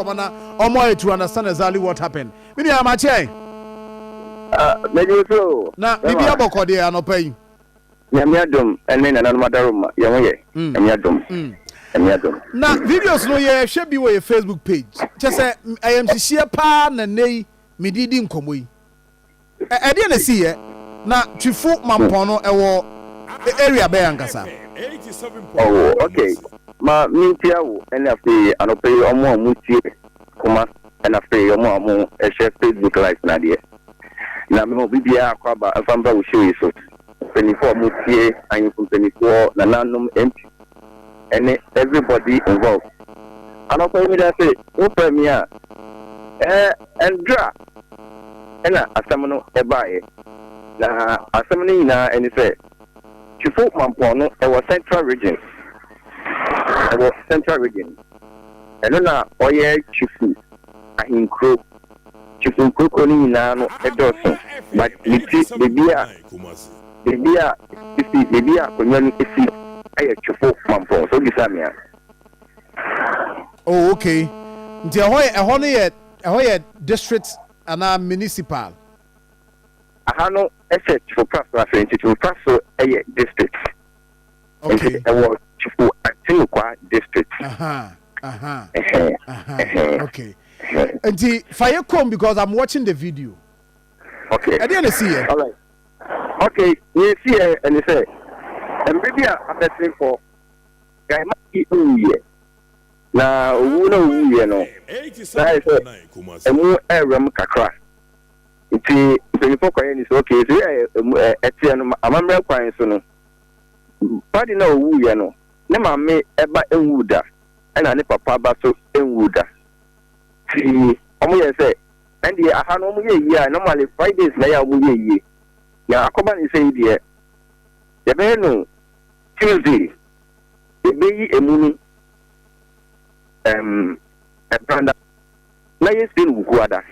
Nkɔmɔ na ɔmo ayɛ to understand exactly what happened. Me nua, amakyɛ. Mɛgye so. Na biribi abɔkɔ deɛ anɔpa yi? Nyame adom ɛne nananom adaroma, yɛn ho yɛ. Nyame adom. Nyame adom. Na videos no, yɛhwɛ bi wɔ yɛ Facebook page, kyɛ sɛ ɛyɛ nhyehyɛ paa na nne yi mede di nkɔmmɔ yi. Ɛdeɛ na ɛsi yɛ na Twifo Mampɔn no ɛwɔ area bɛyɛ ankasa? Oh, okay. Ma mentia wo ɛne afei anɔpa yi ɔmo a mo tie koma ɛna afei ɔmo a mo ɛhyɛ Facebook Live na adeɛ. Na mema obi biara akɔ aba ɛfa mbra wo show yi so. Mpanyinfoɔ a mo tie, ahemfo mpanyinfoɔ, nananom, MP ɛne everybody involved. Anɔpa yi mi da se wofrɛ mi a ɛndra ɛna asɛm no ɛbaeɛ. Na asɛm no nyinaa ɛne sɛ Twifo Mampɔn no ɛwɔ Central Region. Ɛwɔ Central Region. Ɛno na ɔyɛ Twifo ahenkuro. Twifo nkurokuro no nyinaa no ɛdɔɔso. But ne ti beebi a esi, beebi a akonnwa no esi ɛyɛ Twifo Mampɔn. So bisa mi a. Oh, okay. Nti ɛhɔ yɛ ɛhɔ no yɛ ɛhɔ yɛ district anaa municipal? Aha no ɛhyɛ Twifo Praso ase, nti Twifo Praso ɛyɛ district. Nti ɛwɔ Twifo Atinukwa District. Aha. Okay, nti fa yɛ kom because I'm watching the video. Ɛdeɛ na ɛsi yɛ? All right. Okay, nea esi yɛ ɛne sɛ mmerɛ bi a abɛsen kɔ, Gaima bi owuiɛ. Na owu na owuiɛ no, na ayɛ sɛ ɛmu ɛwura mu kakra. Nti mpanyinfoɔ kɔyɛ ni sɛ okay, so yɛ ɛmu ɛteɛ no, amammerɛ kwan so no, padi na owuiɛ no, ne maame ɛba enwu da, ɛna ne papa ba so enwu da. Ti ɔmo yɛ sɛ ɛndeɛ aha no ɔmo yɛ yie a, normally Fridays na yɛ a ɔmo yɛ yie. Na akɔba ne sɛ yi deɛ, yɛbɛyɛ no Tuesday, yɛbɛyi emu no ɛbranda na yɛsie no Wukuada,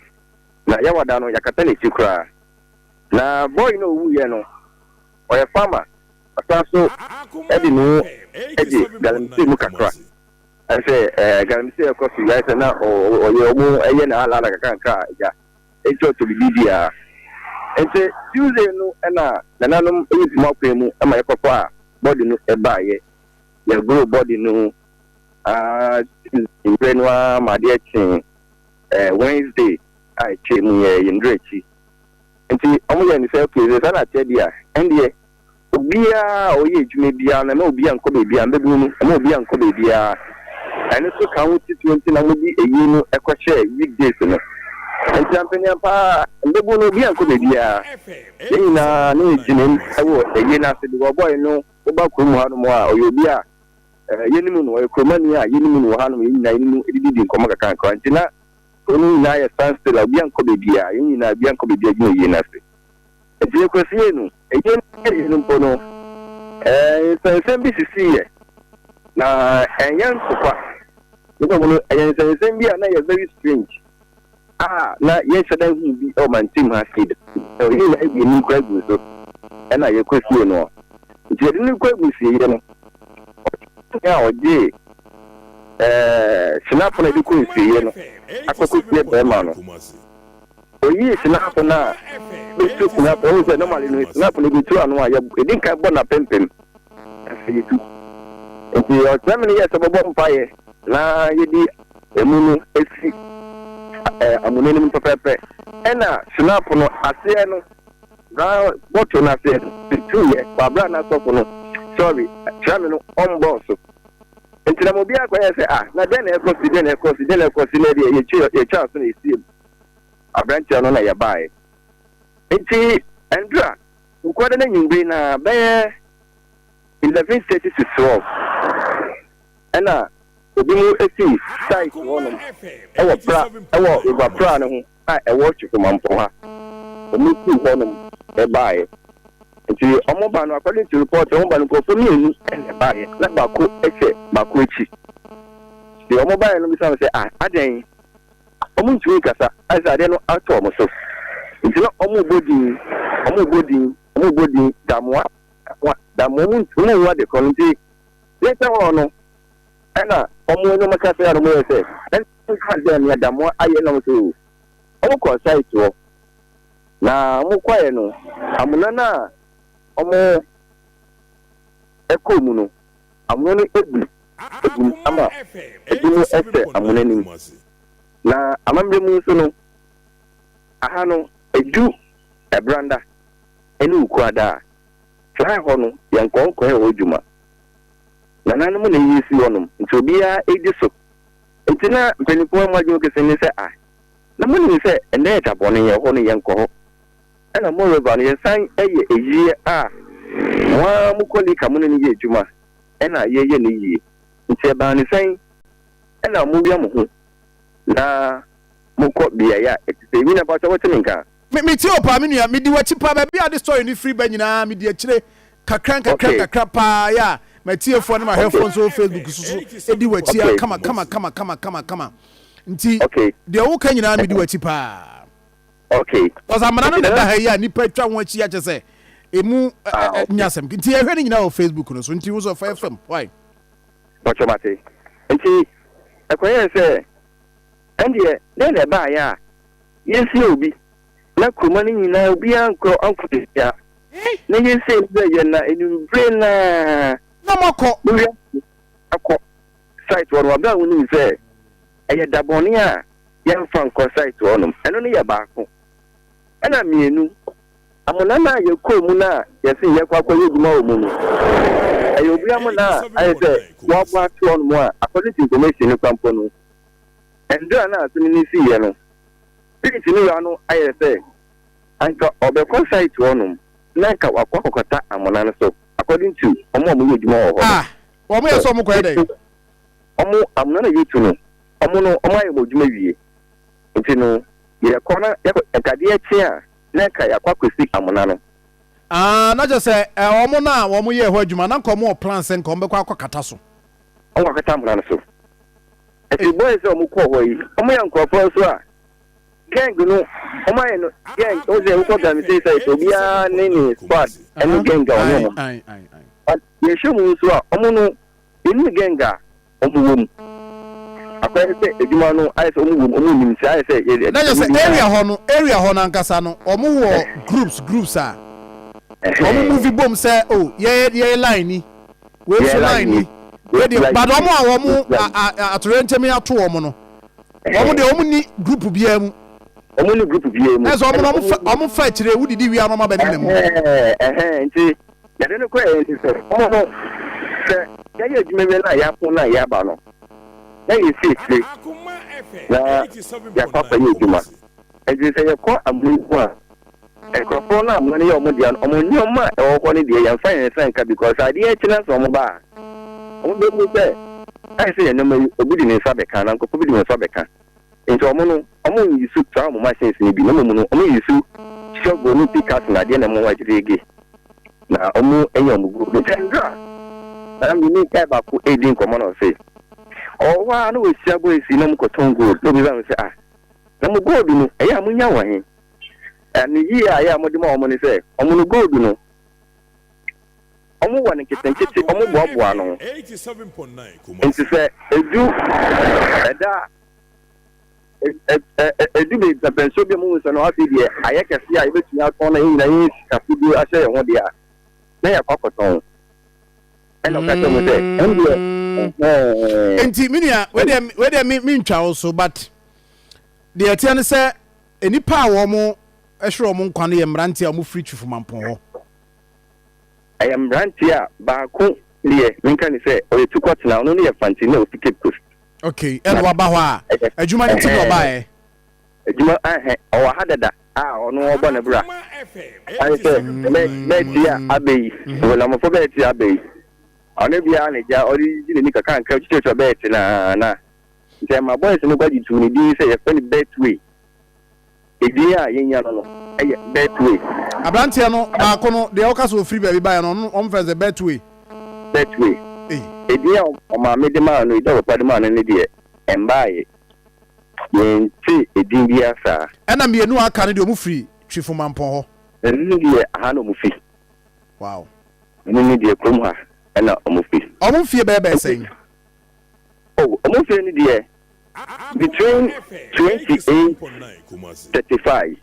na Yawada no yɛakata n'akyi koraa. Na boy no owuiɛ no, ɔyɛ farmer, ɔsan so ɛde ne ho ɛgye galamsey mu kakra. Ɛsɛ galamsey ɛkɔ so yɛ sɛ na ɔyɛ ɔmo ɛyɛ na alaala kakra a agya eti ɔtɔ bibi biara. Nti Tuesday no ɛna nananom ɛyi ntoma kwan mu ɛma yɛkɔkɔ a body no ɛbaayɛ. Yɛgoro body no Tuesday mmerɛ no ara ma adeɛ kyee Wednesday a ɛkyɛ mu yɛ yɛndura akyi. Nti ɔmo yɛ ne sɛ okay, sɛ saa na ateɛ deɛ a, ɛndeɛ obiara a ɔyɛ adwuma biara no, ɛma obiara nkɔ baabiara mbɛbu no, ɛma obiara nkɔ baabiara. Ɛno nso ka ho titiri nti na wɔde eyi no ɛkɔhyɛ weekdays no. Nti ampanyinfoɔ paa, mbɛbu no, obiara nkɔ baabiara. Yɛn nyinaa ne yɛgyina mu ɛwɔ eyi no ase because boy no, woba kurom hanom a, ɔyɛ obi a yɛnim no, ɔyɛ kuromani a yɛnim no wɔ hanom. Yɛn nyinaa yɛnim no, edidi nkɔmɔ kakra nkɔmɔ. Nti na kuro no nyinaa yɛ stand still a obiara nkɔ baabiara. Yɛn nyinaa, obiara nkɔ baabiara gyina eyi no ase. Nti yɛkɔsie no, eyi no yɛ no mpo no, nsɛnsɛm bi sisi yɛ na ɛnyɛ ntokwa nipa mu no, ɛyɛ nsɛnsɛm bi a na yɛ very strange a na yɛnhyɛ dan hu bi ɛwɔ mantam ha sei. Ɛwɔ yɛn nyinaa egu anim kora gu so ɛna yɛkɔsie no. Nti yɛde no kɔ agu sie no, ɔkyerɛ a ɔgye schnapps no a yɛde kɔ nsueɛ no akɔkɔsie bɛrima no, oyii schnapps no a bɛtu schnapps. Ɔhu sɛ normally no, schnapps no bɛtu ano a, yɛdi nkan bɔ n'apempem ɛsɛ yɛtu. Nti ɔkyerɛ me no yɛ sɛ bɛbɔ mpaeɛ na yɛde emu no esi amuna no mu pɛpɛɛpɛ, ɛna schnapps no aseɛ no, round bottle no aseɛ no tuuyɛ wabra n'asɔfo no, sorry, kyerɛ me no, ɔmbɔɔ so. Nti na mo obiara kɔyɛ sɛ, ah, na dɛn na ɛkɔ si, dɛn na ɛkɔ si, dɛn na ɛkɔ si? Na ɛdeɛ yɛtwa so na yɛsie mu aberanteɛ no na yɛbaeɛ. Nti ndura nkwada no anwummere na bɛyɛ 11:30 to 12, ɛna obi mu esi site hɔnom ɛwɔ Pra, ɛwɔ River Pra no ho a ɛwɔ Twifo ha. Ɔmo si hɔnom ɛbaeɛ. Nti ɔmo ba no, according to report, ɔmo ba no, nkurɔfoɔ mmienu ɛna ɛbaeɛ na baako ɛhyɛ baako akyi. Deɛ ɔmo baeɛ no bisa no sɛ, ah, adɛn? Ɔmo ntumi nkasa, ayɛ sɛ adeɛ no atɔ ɔmo so. Nti na ɔmo bɔ din, ɔmo bɔ din, ɔmo bɔ din Damoa, Damoa, Damoa. Ɔmo nhu ade korɔ no. Nti later on no, ɛna ɔmo ne ɔmo kasa yɛ, ɔmo yɛ sɛ ɛna Nka dɛ nea Damoah ayɛ na ɔmo sɛ o, ɔmo kɔɔ site hɔ na ɔmo kɔɛ no amona no a ɔmo kɔɔ mu no, amona no abu agu mu ama ebinom hyɛ amona no mu. Na amammerɛ mu nso no, aha no edu Ɛbranda ne Wukuada a, saa hɔ no yɛnkɔ nkɔyɛ hɔ adwuma. Nananom na eyi si hɔnom nti obiara di so. Nti na mpanyimfoɔ a wɔn adwene kɛse ne sɛ ah, na monim sɛ ɛnnɛ yɛ da bɔne, ɛhɔ no yɛnkɔ hɔ. Ɛna moreover no yɛsan yɛ ayie a mo ara mo colleague a mo ne no yɛ adwuma na yɛyɛ no yie. Nti ɛbaa no sɛn na mowia mo ho na mokɔ beaeɛ a ɛte sɛ yi? Me nua mpakyɛw wote me nka? Me me tie wo paa me nua, medi w'akyi paa, baabi a wode story no firi ba nyinaa medi akyire kakra nkakra nkakra paa yɛ a m'atiefoɔ ne m'ahwɛfoɔ nso wɔ Facebook so so di w'akyi a kama kama kama kama kama kama nti deɛ woka nyinaa medi w'akyi paa. Okay. Cause amena no na ɛda ha yi a nipa atwa ho akyi akyɛ sɛ emu nya asɛm nti yɛhwɛ ne nyinaa wɔ Facebook no so nti wo sɛ fa fam why. Bɔtɔ mate nti ɛkɔyɛɛ sɛ ɛndeɛ dɛn na ɛbaayɛ a yɛnsie obi na kuroma no nyinaa obiara nkɔ ankɔ baabiara na yɛnsie no sɛ yɛn na anwummere no ara na moakɔ mo wiase akɔ site hɔ no wɔ berɛ a wonim sɛ ɛyɛ da bɔne a yɛmfa nkɔ site hɔ nom. Ɛno no yɛ baako. Ɛna mmienu, amona no a yɛkɔɔ mu no a yɛse yɛkɔ akɔyɛ adwuma wɔ mu no, ɛyɛ obi amona a ayɛ sɛ wɔabɔ ato hɔ nom a according to information no koraa mpo no, Mberɛ a na asem no siiɛ no, Pete no wura no ayɛ sɛ anka ɔbɛkɔ site hɔ nom na anka wakɔ akɔkata amona no so according to wɔn a wɔyɛ adwuma wɔ hɔ no. Ah, wɔn yɛ sɛ wɔn kɔyɛ dɛn? Wɔn amona na yɛtu no, wɔn no wɔn ayɛ wɔn adwuma wie, nti no yɛkɔ na yɛkɔ, nka adeɛ kye a na anka yɛakɔ akɔsi amona no. Ah, na kyerɛ sɛ wɔn no a wɔn yɛɛ hɔ adwuma na anka wɔn wɔ plan sɛ nka wɔn bɛkɔ akɔkata so. Wɔn akɔkata amona no so. Nti boys a wɔn kɔɔ hɔ yi, wɔn yɛ nkorɔfoɔ nso a gang no wɔn ayɛ no gang. Wɔn sɛ wokɔ galamsey site obiara ne ne squad ɛne gang a ɔne wɔn. But yɛhwɛ mu nso a wɔn no yɛnim gang a wɔn wɔ mu. Akɔyɛ sɛ adwuma no ayɛ sɛ wɔn wɔ mu wɔn nim sɛ ayɛ sɛ yɛ. Na yɛ sɛ area hɔ no area hɔ no ankasa no wɔn wɔ groups groups a wɔn move bom sɛ oh yɛyɛ yɛyɛ line ni. Wei nso line ni. Wei deɛ but wɔn a wɔn atoyerɛnkyɛm yi ato wɔn no, wɔn deɛ wɔn ni group biara mu. Wɔn ni group biara mu. Ɛsɛ wɔn no wɔn fa wɔn fa akyire wodidi wia na wɔn abɛ nenam mu. Ɛhɛn ɛhɛn nti yɛde no kɔ yɛn ti sɛ wɔn no sɛ yɛyɛ adwuma wie na yɛapo na yɛaba no na yɛsi akyire na yɛakɔ akɔyɛ adwuma. Nti sɛ yɛkɔ amono mu a. Nkurɔfoɔ no a wɔn yɛ wɔn dea no, wɔn nneɛma a ɛwɔ hɔ no deɛ, yɛmfa yɛn nsa nka because adeɛ akyi na sɛ wɔba a, wɔbɛhu sɛ ayɛ sɛ yɛn nneɛma yi, obi de ne nsa bɛka anaa nkurɔfoɔ bi de wɔn nsa bɛka. Nti wɔn no, wɔnyi so saa wɔn machines no bi, na mmom no, wɔyi so shovel ne pickaxe na adeɛ na wɔagyegye na wɔanya wɔn gold. Nti ɛnora na me ne guy baako redi nkɔmmɔ na ɔse ɔwɔ hɔ a na wɔahyia boys yi na wɔkɔtɔn gold na obisa no sɛ ah, na mo gold no ɛyɛ a monya wɔ he? Ne yie a ɛyɛ a wɔde ma wɔn ne sɛ, wɔn no gold no, wɔwɔ no nketenkete, wɔboaboa ano. Nti sɛ ɛdu ɛda a, ɛdu baabi pɛmpɛnsoɔ bi a wɔhu sɛ no afei deɛ ayɛ kɛse a yɛbɛtumi atɔn na yɛn nyinaa yɛn sika kodoɔ ahyɛ yɛn ho deɛ a, na yɛakɔ akɔtɔn. Ɛna ɔka kyerɛ wɔn sɛ, ɛndeɛ, ɛhɛn. Nti me nua, wei deɛ wei deɛ me mentwa wo so but deɛ ɛteɛ ne sɛ Nnipa a wɔhwere wɔn nkwa no yɛ mmeranteɛ a wɔfiri Twifo Mampong hɔ. Ɛyɛ mmeranteɛ a baako deɛ menka ne sɛ ɔyɛ Tukɔtena, ɔno no yɛ Fantini a ɔfi Cape Coast. Okay, ɛna waba hɔ a adwuma no nti na ɔbaeɛ? Adwuma ɛhɛ, ɔwɔ ha dada a ɔno ɔbɔ ne bra. Ayɛ sɛ bɛɛti a abɛ yi, wɔnamɔfo bɛɛti abɛ yi, ɔno biara na gya ɔde gyi n'ani kakrankra twitwatwa bɛɛti na na. Nti ɛma boys no kɔgye too ne din sɛ yɛfrɛ no Betway. Edin a yɛnya no no yɛ Betway. Abranteɛ no baako no deɛ woka sɛ ɔfiri baabi baeɛ no ɔno wɔfrɛ no sɛ Betway. Betway. Edin a ɔmaame de maa no, edin a ɔpapa de maa no no deɛ ɛmbaeɛ. Yɛntee edin biara saa. Ɛna mmienu a aka no deɛ wɔfiri Twifo Mampɔn hɔ. Ɛno no deɛ aha na wɔfi. Wow. Ɛno no deɛ kurom ha na wɔfi. Wɔn mfie bɛyɛ bɛyɛ sɛn? Oh, wɔn mfie no deɛ. Between 28, 35,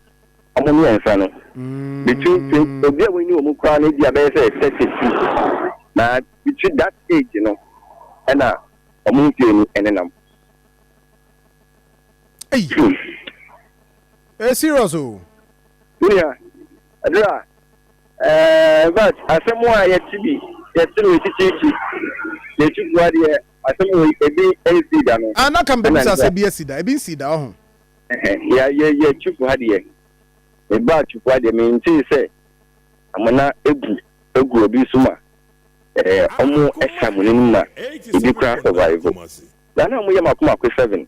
wɔn mmiɛnsa no. Between 20, obi a wɔnyi wɔn koraa no ebi a bɛyɛ sɛ 32. Na between that age no, ɛna wɔn mfie no ɛnenam. Hey. Eh, serious o. Nua, ɛdura, ɛɛ, in fact, asɛm a yɛte bi, yɛte no akyikyiakyi, yɛkyi fua deɛ, asɛm wɔ ebi nsi da no. Ah, na kan bɛbisa sɛ ebi asi da, ebi nsi da ɔho. Yɛ yɛ yɛ twifo ha deɛ, mebaa twifo ha deɛ, mentee sɛ amena ebu egu obi so ma ɛɛ ɔmo ɛhyɛ amena no mu ma ebi koraa survive. Na na ɔmo yɛ mako mako 7.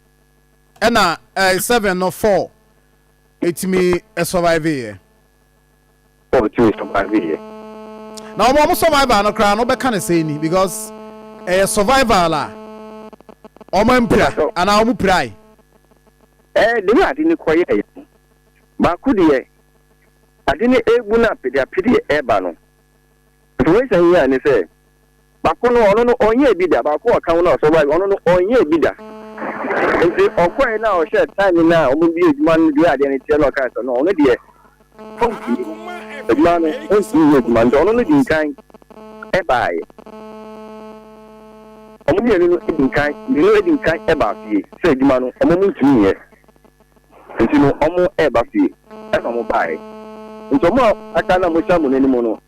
Ɛna ɛɛ 7 no 4 etumi survive yɛ. 4 tumi survive yɛ. Na ɔmo survival no koraa no bɛka ne sɛn ni, because ɛyɛ survival a ɔmo mpira anaa ɔmo pirae. Ɛɛ de ade ne kɔ yɛ baako deɛ, ade ne ebu na apede apede ɛɛba no. Information yi a ne sɛ baako no, ɔno no ɔnyɛ bi da. Baako a ɔka ho na ɔsurvive, ɔno no ɔnyɛ bi da. Nti ɔkɔɛ na ɔhyɛ time na ɔmo bi adwuma no deɛ, adeɛ no teɛ na ɔka sɛ no, ɔno deɛ ɔntumi adwuma no, ɔntumi nyɛ adwuma. Nti ɔno no di nkan ɛbaeɛ. Ɔmo mmienu no di nkan, mmienu di nkan ɛba fie sɛ adwuma no ɔmo mo ntumi nyɛ, nti no ɔmo ɛɛba fie. Ɛna ɔmo baeɛ. Nti ɔmo a aka na ɔmo hyɛ mo n'anim no,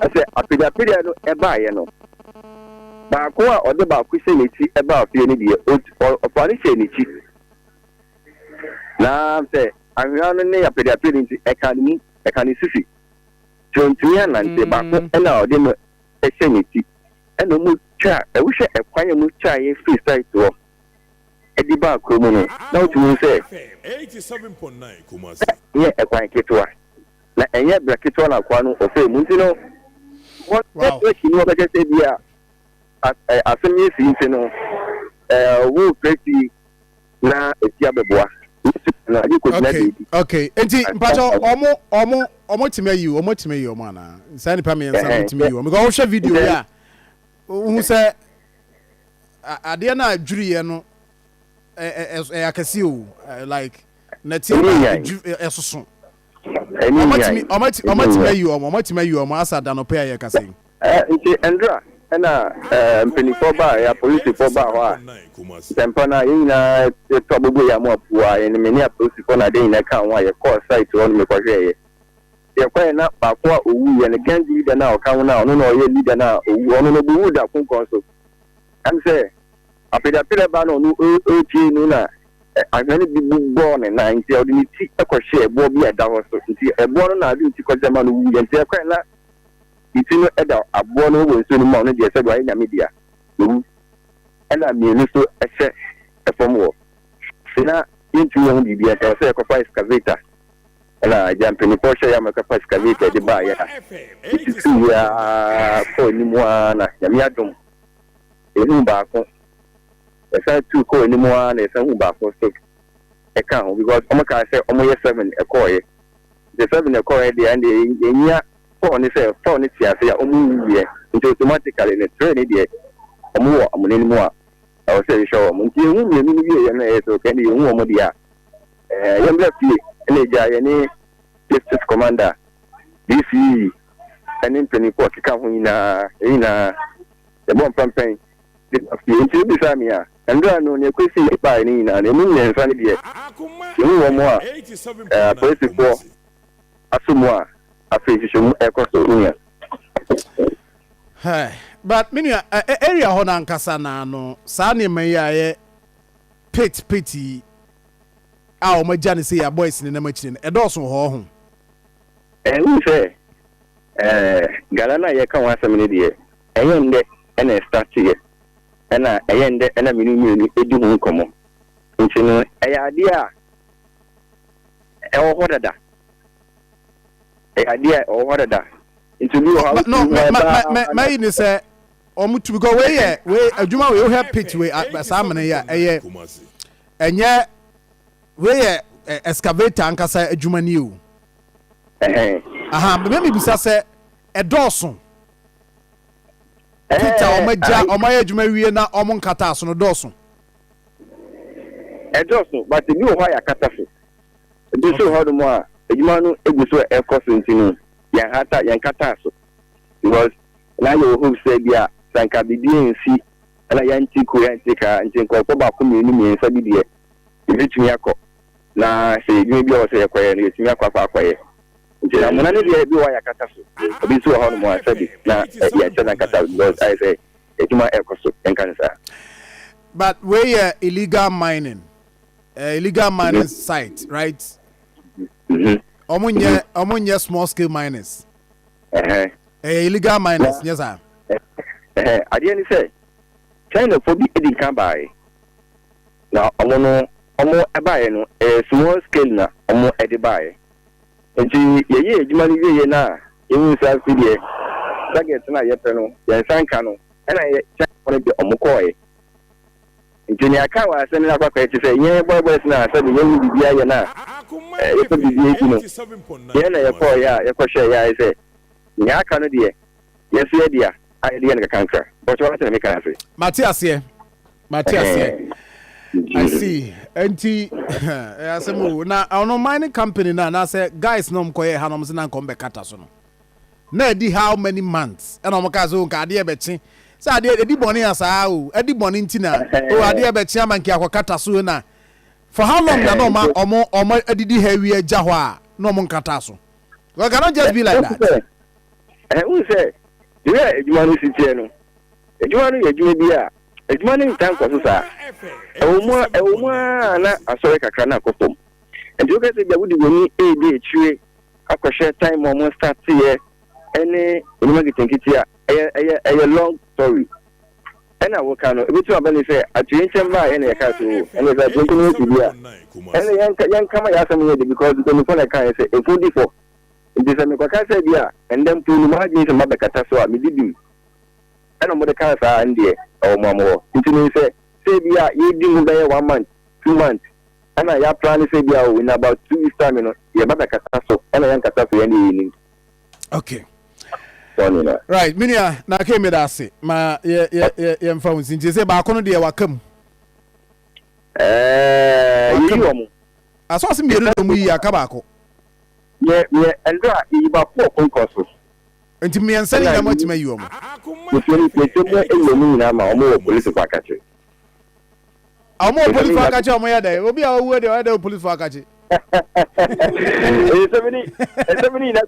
ɛsɛ apediapedia no ɛbaeɛ no, baako a ɔde baako hyɛ n'akyi ɛbaa fie no deɛ, ɔfa no hyɛ n'akyi na sɛ ahwea no ne apediapedia nti ɛka ne mu, ɛka ne sisi, nti ɔntumi anante. Baako ɛna ɔde no ɛhyɛ n'akyi, ɛna ɔmo twa. Ɛwohwɛ ɛkwan a ɔmo twa yɛ firi site hɔ ɛde baa kurom no, na wotumi sɛ nyɛ ɛkwan ketewa na ɛnyɛ brɛ ketewa na akoa no ɔfɛ mu. Nti no wɔn network ni wɔbɛkyɛ sɛ bi a asɛm yɛ si, nti no wo fɛ fie na esi abɛboa na agye kò gyina beebi. Okay, nti mpatsɔ ɔmo tumi ayi, ɔmo tumi ayi ɔmo ana saa nipa 3 no tumi ayi ɔmo? Because ɔhwɛ video yi a, ohun sɛ adeɛ no a dwiriɛ no ɛyɛ akɛse o, like nɛteɛ na ɛsoso. Ɔmo tumi ayi ɔmo, ɔmo tumi ayi ɔmo asa danɔpɛ a yɛ kasa yi? Nti ndra ɛna mpanimfoɔ baa yɛ, apolisifoɔ baa hɔ a ntɛmpa no a yɛn nyinaa yɛtɔ abobo yɛ amu apoa yɛn ne apolisifoɔ na adeɛ nyinaa ka ho a yɛkɔɔ site hɔ no, mekɔhwɛɛyɛ. Yɛkɔɛ na baako a owu yɛ no, gang leader no a ɔka ho no a ɔno na ɔyɛ leader no a owu, ɔno no obuwu da konkɔn so. Ɛm sɛ apedapeda ba no, ɔno ɔretie no na ahwɛ no bi bu bɔɔ ne nan, nti ɔde ne ti kɔhyɛ ɛboɔ bi a ɛda hɔ so, nti ɛboɔ no na ade ne ti kɔhyɛ ma no wu yɛ. Nti ɛkɔɛ na ne ti no ɛda aboɔ no wɔ nsuo no mu a ɔno deɛ sɛdeɛ ɔyɛ Nyame dea owu. Ɛna mmienu nso ɛhyɛ ɛfam wɔ na yɛntumi yɛ ho biribi, ɛsɛ sɛ yɛkɔfa excavator. Ɛna agya mpanimfoɔ hyɛ yɛ ama yɛkɔfa excavator de baayɛ a yɛtutu yɛ kɔɔ anim a, na Nyame adom yɛhu baako. Yɛsan tu kɔɔ anim a na yɛsan hu baako so ɛka ho, because ɔmo kaa sɛ ɔmo yɛ 7 ɛkɔɔyɛ. Nti 7 ɛkɔɔyɛ deɛ, ɛnde yɛnyia 4 ne sɛ 4 ne te ase a ɔmo nwuiɛ, nti automatically ne 3 ne deɛ ɔmo wɔ amona no mu a ɛwɔ sɛ yɛhwɛ wɔn. Nti yɛhu mmienu no wie yɛ no, ɛyɛ sɛ okay, ɛnde yɛhu wɔn deɛ a yɛmmrɛ fie. Ɛna agya yɛne district commander, DCE, ɛne mpanimfoɔ a ɔkeka ho nyinaa, yɛn nyinaa yɛbɔ mpampɛn de ba fie. Nti obisa me a, ndra no nea ɛkɔsi yɛ baeɛ no nyinaa no, ɛmu 3 no deɛ yɛhu wɔn a apolisifoɔ aso mu a afei nhwehwɛmu ɛkɔ so nua. But me nua, area hɔ no ankasa naa no, saa nneɛma yi a ɛyɛ pit pit yi a wɔn agya ne sɛ yɛ boys ne nam akyire no, ɛdɔɔso wɔ hɔ ho? Ɛhu sɛ gala no a yɛka ho asɛm no deɛ, ɛyɛ ndɛ ɛna ɛstarteɛ, ɛna ɛyɛ ndɛ ɛna mene mmienu ɛdi ho nkɔmmɔ. Nti no ɛyɛ adeɛ a ɛwɔ hɔ dada, ɛyɛ adeɛ a ɛwɔ hɔ dada. Nti obi wɔ hɔ a no mɛyi ne sɛ ɔmo tu, because wei yɛ wei adwuma wei, wohwɛ pit wei, saa amena yi a ɛyɛ, ɛnyɛ wei yɛ excavator ankasa adwuma ni o. Aha bɛbɛ mi bisa sɛ ɛdɔɔso, pit a ɔmo agya, ɔmo ayɛ adwuma wie na ɔmo nkata so no dɔɔso? Ɛdɔɔso, but ebi wɔ hɔ a yɛakata so. Ebi nso wɔ hɔnom a adwuma no egu so ɛkɔ so nti no yɛnhata yɛnkataa so because na yɛwɔ hope sɛ bi a sɛ anka biribi nsi ɛna yɛnte kuro, yɛnte kaa, nti nkurɔfoɔ baako, mmienu, mmiɛnsa bi deɛ yɛbɛtumi akɔ na sɛ edwuma bi a wɔ sɛ yɛkɔyɛ no, yɛtumi akɔ akɔyɛ. Nti na amona no deɛ, ebi wɔ hɔ a yɛakata so, ebi nso wɔ hɔnom a sɛbi na yɛnhyɛ na nkata because ayɛ sɛ adwuma ɛkɔ so, yɛnka no saa. But wei yɛ illegal mining, illegal mining site, right? Mhm. Ɔmo nyɛ small scale miners. Ɛyɛ illegal miners, nyɛ saa? Ɛhɛn, adeɛ ni sɛ Chinafoɔ bi edi nkan baeɛ na ɔmo no, ɔmo baeɛ no, ɛyɛ small scale na ɔmo ɛde baeɛ. Nti yɛyɛ adwuma no wieɛ no a, yɛhu sɛ afi deɛ target no a yɛpɛ no yɛn nsa nka no, ɛna yɛ Chinafoɔ no deɛ ɔmo kɔɔɛ. Nti nea aka wɔ asɛm no akɔakɔyɛ te sɛ yɛn boys no a sɛde yɛn biribi ayɛ no a yɛpɛ biribi adi no, yɛn na yɛkɔɔyɛ a yɛkɔhwɛ yɛ ayɛ sɛ nea aka no deɛ yɛso yɛ dea a yɛde yɛ no kakrankra bɔtɔ wɔn na meka ase. Mate aseɛ, mate aseɛ. I see. Nti ɛyɛ asɛm o. Na ɔno mining company no anaasɛ guys na ɔmkɔyɛ ha na ɔmo sɛ na nka ɔmbɛkata so no na ɛdi how many months ɛna ɔmo kaa sɛ o, nka adeɛ bɛkye sɛ adeɛ ɛdi bɔne a saa o, ɛdi bɔne nti na o adeɛ bɛkye ama nka akɔkata so. Na for how long na ɔmo adidi ha awie agya hɔ a na ɔmo nkata so? Well, cannot just be like that. Ɛhu sɛ deɛ a adwuma no si teɛ no, adwuma no yɛ adwuma bi a adwuma no nta nkɔ so saa. Ɛwɔ mu a na asɔre kakra na akɔ fam. Nti wokɛ sɛ bia wode w'ani ɛredi akyire akɔhwɛ time a ɔmo starteɛ ɛne nneɛma nketenkete a ɛyɛ long story. Ɛna woka no ebitumi aba ne sɛ atoyɛnkyɛm baa yɛn na yɛka so ɛna sɛ atoyɛnkyɛm no si bi a ɛna yɛnka yɛnkama yɛ asɛm yɛ de because mpanyinfoɔ na ɛka yɛ sɛ efu di fɔ. Nti sɛ mekɔka sɛ bi a ɛndɛ mpo no maa adwene sɛ mabɛkata so a medi bim ɛna mo de ka saa ndeɛ ɛwɔ mo amɔ hɔ. Nti ne sɛ bi a yɛdi mu bɛyɛ one month, 2 months ɛna yɛaplan ne sɛ bi a o in about 2 weeks time no yɛba bɛkata so, ɛna yɛnkata so, yɛn de yɛnim. Sɔɔni na. Right, menua na ke me da ase ma yɛ yɛ yɛ yɛmfa wo nsi. Nti sɛ baako no deɛ waka mu? Yɛyi wɔ mo. Asɔɔse mmienu na ɔmu yi aka baako. Yɛ ndra yɛyi baako wɔ konkɔ so. Nti mmiɛnsa no nyinaa mo atumi ayi wɔn? Yɛsɛ mu ayi wɔn nyinaa ma wɔn wɔ polisi akakye. Ɔmo wɔ polisi akakye? Ɔmo yɛ dɛ obi a ɔwuo deɛ ɔyɛ dɛ wɔ polisi akakye? Ɛsɛm ni nyinaa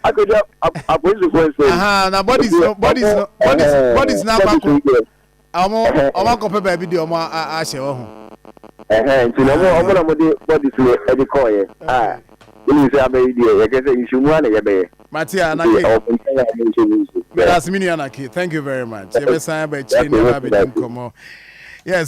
akɔdi akɔdi apolisifoɔ nsɛm. Aha, na bodies no bodies no bodies bodies na akɔ akɔ ɔmo akɔpɛ baabi deɛ ɔmo ahyɛ wɔ ho. Ɛhɛn, nti na ɔmo na ɔmo de bodies no ɛde kɔɔyɛ a ɛnim sɛ abɛyi deɛ yɛkɛ sɛ nsumu a na yɛbɛyɛ. Mate a. Nti Anake. Ɛwɔ nkyɛn a ɔmo nhyɛ mu nsu. Meda ase, me nua Anake, thank you very much. Yɛbɛsan aba akyire ne aba abɛdi nkɔmmɔ, yes.